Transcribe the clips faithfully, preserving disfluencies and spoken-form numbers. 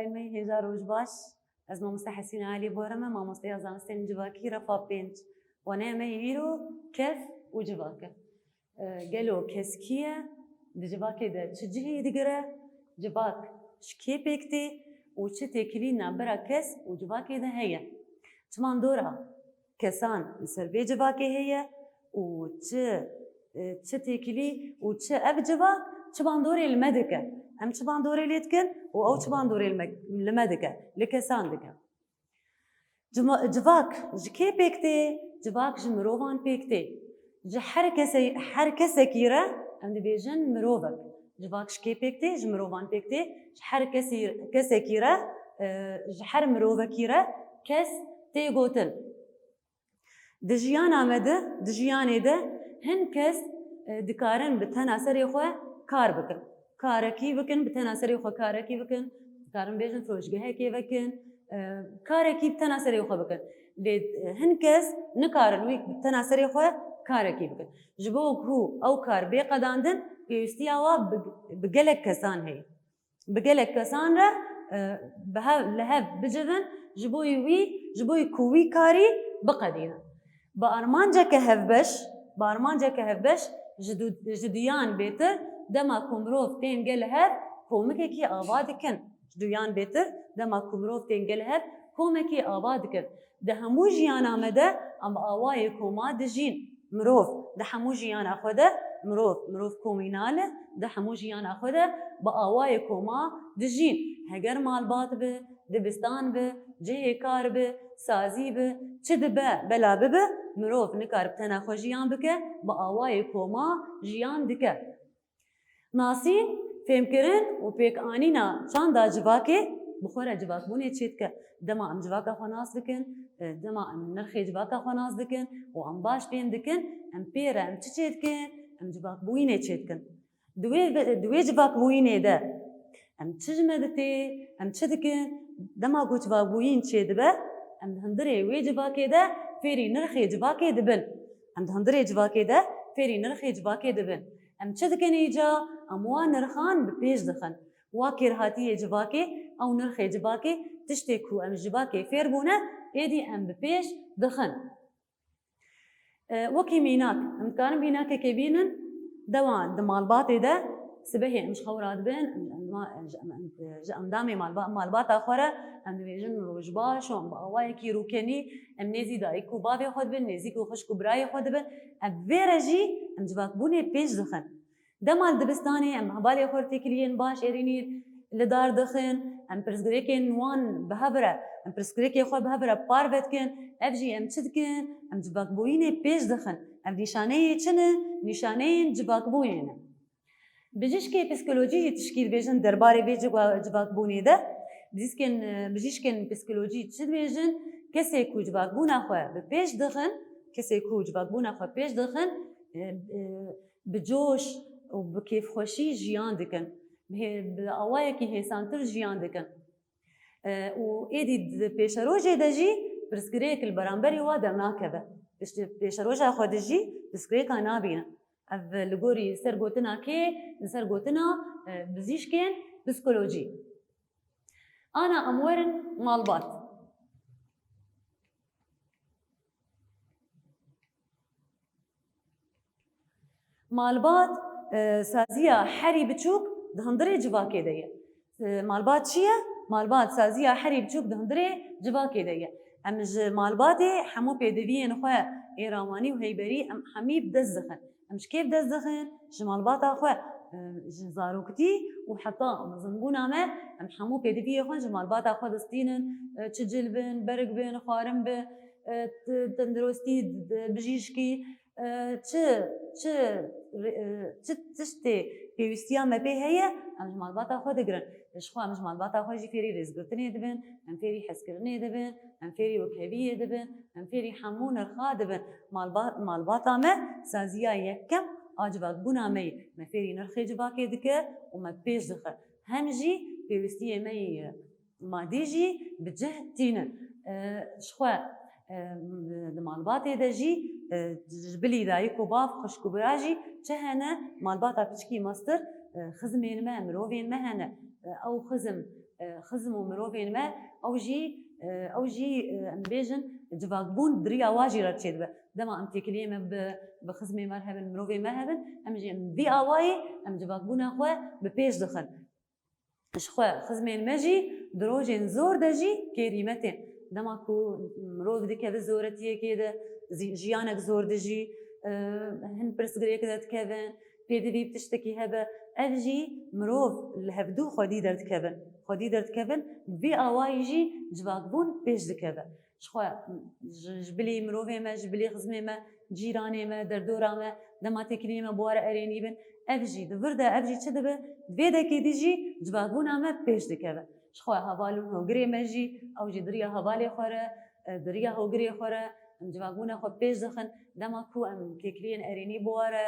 Hêja roj baş. Ez mamoste Hesîne Elî Bora me, mamosteya zanistên civakî refa pênc. Waneya me yê îro kesk û civak e. E, gelo kesk kî ye? Di civakê de çi cihê digire? Civak ji kê pêk tê û çi têkilî navbera kesk û civakê de heye? Çimandora kesan li ser vê civakê heye û çi, e, çi têkilî û çi ev civak çi bandorê li me dike. Em çi bandorê lê dikin û ew çi bandorê li me, li me dike, li kesan dike. Cima-, civak ji kê pêk tê? Civak ji mirovan pêk tê. Ji her kese-, her kesekî re, em dibêjin mirovek. Civak ji kê pêk tê? Ji mirovan pêk tê. Ji her kesî, kesekî re, e, ji her mirovekî re kesk tê gotin. Di jiyana me de, di jiyanê de hin kes, e, dikarin bi tena serê xwe kar bikin. Karekî bikin, bi tena serê xwe karekî bikin. Dikarin bêjin firojgehekê vekin, e, karekî bi tena serê xwe bikin. Lê, e, hin kes nikarin wî bi tena serê xwe karekî bikin. Ji bo ku ew kar bê qedandin, pêwîstiya wa bi, bi gelek kesan heye. Bi gelek kesan re, e, bi hev, li hev bicivin, ji bo wî, ji bo ku wî karî biqedînin. Bi armanceke hevbeş, bi armanceke hevbeş ji du-, ji duyan bêtir dema ku mirov tên gel hev komikekî ava dikin. Ji duyan bêtir dema ku mirov tên gel hev komekî ava dikin. Di hemû jiyana me de em bi awayê koma dijîn. Mirov di hemû jiyana xwe de mirov, mirov komînal e, di hemû jiyana xwe de bi awayê koma dijîn. Heger malbat bi, dibistan bi, cihê kar bi, sazî bi, çi dibe bela bibe, mirov nikare bi tena xwe jiyan bike, bi awayê koma jiyan dike. Nasîn, fêmkirin û pêkanîna çanda civakê bi xwe re civakbûnê çêdike. Dema em civaka xwe nas dikin, e, dema em nirxê civaka xwe nas dikin û em baş fêm dikin, em pê re em çi çêdikin? Em civakbûyînê çêdikin. Di wê, di wê civakbûyînê de em çi ji me ditê, em çi dikin? Dema ku civakbûyîn çêdibe, em di hundirê wê civakê de fêrî nirxê civakê dibin. Em di hundirê civakê de fêrî nirxê civakê dibin. Em çi dikin îca? Em wa nirxan bi pêş dixin. Wa kêrhatiyê civakê, ew nirxê civakê, tiştê ku em ji civakê fêr bûne, êdî em bi pêş dixin. E, wekî mînak, em dikarin mînakekê bînin, dewa di malbatê de, sibehê em ji xew radibin, em, em, em, em, ji endamê malba-, malbata xwe re, em dibêjin roj baş û em bi awayekî rûkenî, em nêzî dayik û bavê xwe dibin, nêzîk û xwişk û birayê xwe dibin, em vê re jî em civakbûnê pêş dixin. Dema li dibistanê em hevalê xwe li têkiliyên baş erênî li dar dixin, em pirsgirêkên wan bi hev re, em pirsgirêkê xwe bi hev re parve dikin, ev jî em çi dikin? Em civakbûyînê pêş dixin. Ev nîşaneyê çi ne? Nîşaneyên civakbûyê ne. Bijîşkê psîkolojî jî tişkî dibêjin derbarê vê civa-, civakbûnê de. Bijîşkên, bijîşkên psîkolojî çi dibêjin? Kesê ku civakbûna xwe bi pêş dixin, kesê ku civakbûna xwe pêş dixin, e, e, bi coş û bi kêfxweşî jiyan dikin. Bi hê-, bi awayekî hêsantir jiyan dikin. E, û êdî di pêşerojê de jî pirsgirêk li beramberî wa dernakeve. Piştî pêşeroja xwe de jî pirsgirêka nabîne. Ev li gorî sergotina kê? Li sergotina, e, bizîşkên psîkolojî. Ana em werin malbat. Malbat, e, saziya herî biçûk di hundirê civakê de ye. E, malbat çi ye? Malbat saziya herî biçûk di hundirê civakê de ye. Em ji malbatê hemû pêdiviyên xwe ê ramanî û heyberî em hemî bi dest dixin. Em ji kê bi dest dixin? Ji malbata xwe, e, ji zaroktî û heta mezinbûna me, em hemû pêdiviyê xwe ji malbata xwe distînin. E, çi cil bin, berg bin, xwarin bi, e, t-, tenduristî, d-, bijîşkî, e, çi, çi, e, çi tiştê pêwîstiya me pê heye, em ji malbata xwe digirin. Ji xwe em ji malbata xwe jî fêrî rêzgirtinê dibin, em fêrî hezkirinê dibin, em fêrî wekheviyê dibin, em fêrî hemû nirxa dibin. Malba-, malbata me saziya yekem a civakbûna me ye. Me fêrî nirxê civakê dike û me pêş dixe. Hem jî pêwîstiyê me yê madî jî bi cih tînin. E, ji xwe, e, di malbatê de jî, e, ji bilî dayik û bav, xwişk û bira jî çi hene, malbata piçkî mestir, e, xizmên me, mirovên me hene. E, ew xizm e, xizm û mirovên me, ew jî, e, ew jî, e, em bêjin, civakbûn di riya wa jî re çêdibe. Dema em têkiliyê me bi, bi xizmê me re hebin, mirovê me hebin, em jî em vî awayî em civakbûna xwe bi pêş dixin. Ji xwe xizmên me jî di rojên zor de jî kêrîme tên. Dema ku mirov dikeve zoretiyekê de, zî-, jiyanek zor dijî, e, hin pirsgirêk de dikevin, pêdivî bi tiştekî hebe, ev jî mirov li hevdû xwedî derdikevin. Xwedî derdikevin, vî awayî jî civakbûn pêş dikeve. Ji xwe, ji, ji bilî mirovê me, ji bilî xizmê me, cîranê me, derdora me, dema têkiliyê me bi we re erênî bin, ev jî di vir de, ev jî çi dibe? Di vê dekê dî jî civakbûna me pêş dikeve. Ji xwe heval û hogirê me jî, ew jî di riya hevalê xwe re, e, di riya hogirê xwe re, em civakbûna xwe pêş dixin. Dema ku em têkiliyên erênî bi we re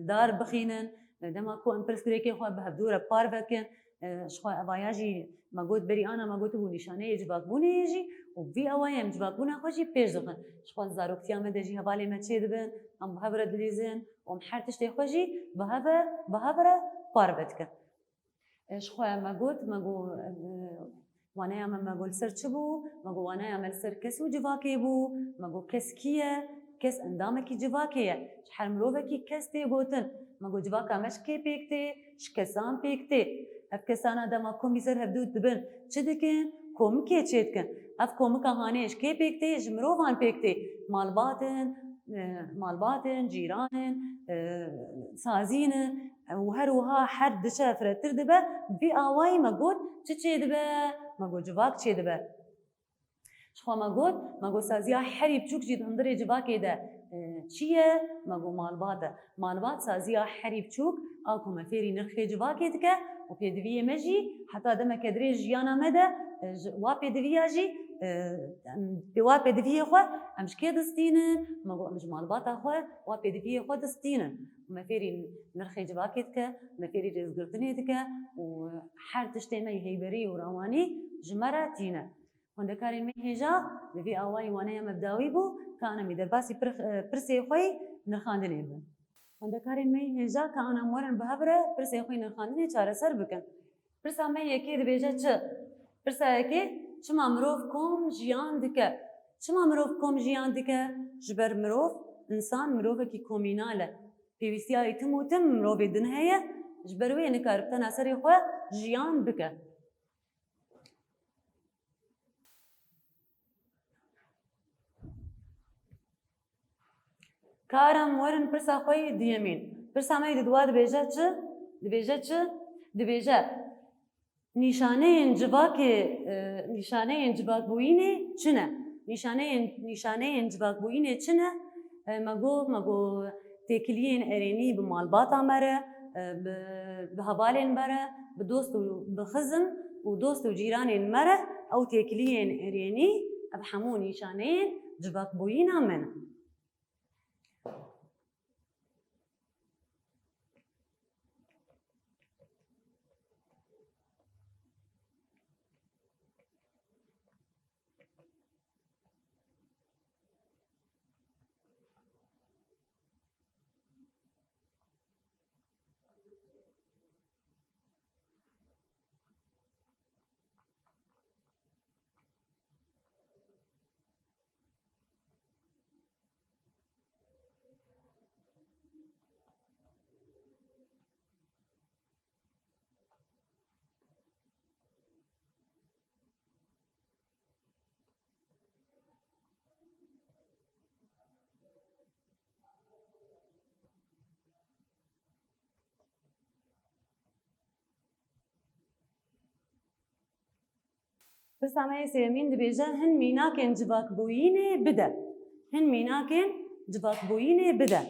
dar bixînin, e, dema ku em pirsgirêkê xwe bi hevdû re parve kin, e, ji xwe evaya jî me got berî ana me gotibû nîşaneyê civakbûnê ye jî û vî awayê em civakbûna xwe jî pêş dixin. Ji xwe di zaroktiya me de jî hevalê me çêdibin, em bi hev re dilîzin û em her tiştê xwe jî bi hev re, bi hev re parve dikin. E, ji xwe me got, me got, e, waneya me, me got li ser çi bû? Me got waneya me li ser kes û civakê bû. Me got kes kî ye? Kes endamekî civakê ye. Ji her mirovekî kes tê gotin. Me got civaka me ji kê pêk tê? Ji kesan pêk tê. Ev kesana dema komî ser hevdû dibin çi dikin? Komikê çêdikin. Ev komika hanê ji kê pêk tê? Ji mirovan pêk tê. Malbat in, e, malbat in, cîran in, e, sazî ne. Û her wiha her diçe firehtir dibe, vî awayî me got, çi çêdibe? Me got, civak çêdibe. Ji xwe me got, me got, saziya herî biçûk jî di hundirê civakê de, e, çi ye? Me got, malbat e. Malbat saziya herî biçûk a ku me fêrî nirxê civakê dike û pêdiviyê me jî heta demeke dirêj jiyana me de, e, ji, wa pêdiviya jî, e, em, pê wa pêdiviyê xwe em ji kê distînin? Me got, em ji malbata xwe wa pêdiviyê xwe distînin. Me fêrî nirxê civakê dike, me fêrî rêzgirtinê dike û her tiştê me yê heyberî û rewanî ji me re tîne. Xwendekarên me hêja bi vî awayî waneya me bi dawî bû, ka ana em ê derbasî pir-, pirsê xwe yî nirxandinê bin. Xwendekarên me hêja ka ana em werin bi hev re pirsê xwe yî nirxandinê çareser bikin. Pirsa me yekê dibêje çi? Pirsa yekê, çima mirov kom jiyan dike? Çima mirov kom jiyan dike? Ji ber mirov, însan mirovekî komînal e. Pêwîstiya wî tim û tim mirovê din heye, ji ber wê nikare bi tena serê xwe jiyan bike. Ka ana em werin pirsa xwe yî duyemîn. Pirsa me yî di dua dibêje çi? Dibêje çi? Dibêje, nîşaneyên civakê, e, nîşaneyên civakbûyînê çi ne? Nîşaneyên, nîşaneyên civakbûyînê çi ne? E, me got, me got têkiliyên erênî bi malbata me re, e, bi, bi hevalên me re, bi dost û bi xizm û dost û cîranên me re, ew têkiliyên erênî, ev hemû nîşaneyên civakbûyîna me ne. Pirsa me yê sêyemîn dibêje, hin mînakên civakbûyînê bide. Hin mînakên civakbûyînê bide.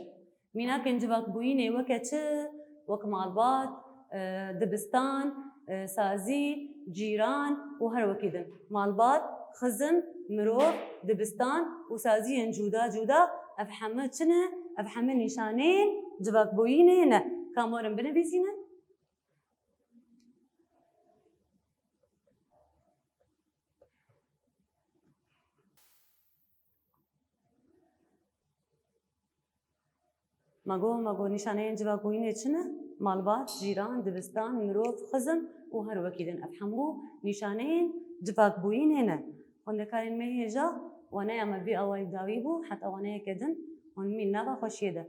Mînakên civakbûyînê weke çi? Wek malbat, e, dibistan, e, sazî, cîran û her wekî din. Malbat, xizm, mirov, dibistan û saziyên cuda cuda, ev heme çi ne? Ev heme nîşaneyên civakbûyînê ne. Ka em werin binivîsînin. Me got, me got nîşaneyên civakbûyînê çi ne? Malbat, cîran, dibistan, mirov, xizm û her wekî din ev hemû nîşaneyên civakbûyînê ne. Xwendekarên me hêja waneya me vî awayî dawî bû, heta waneyeke din hûn mîn nava xweşiyê de.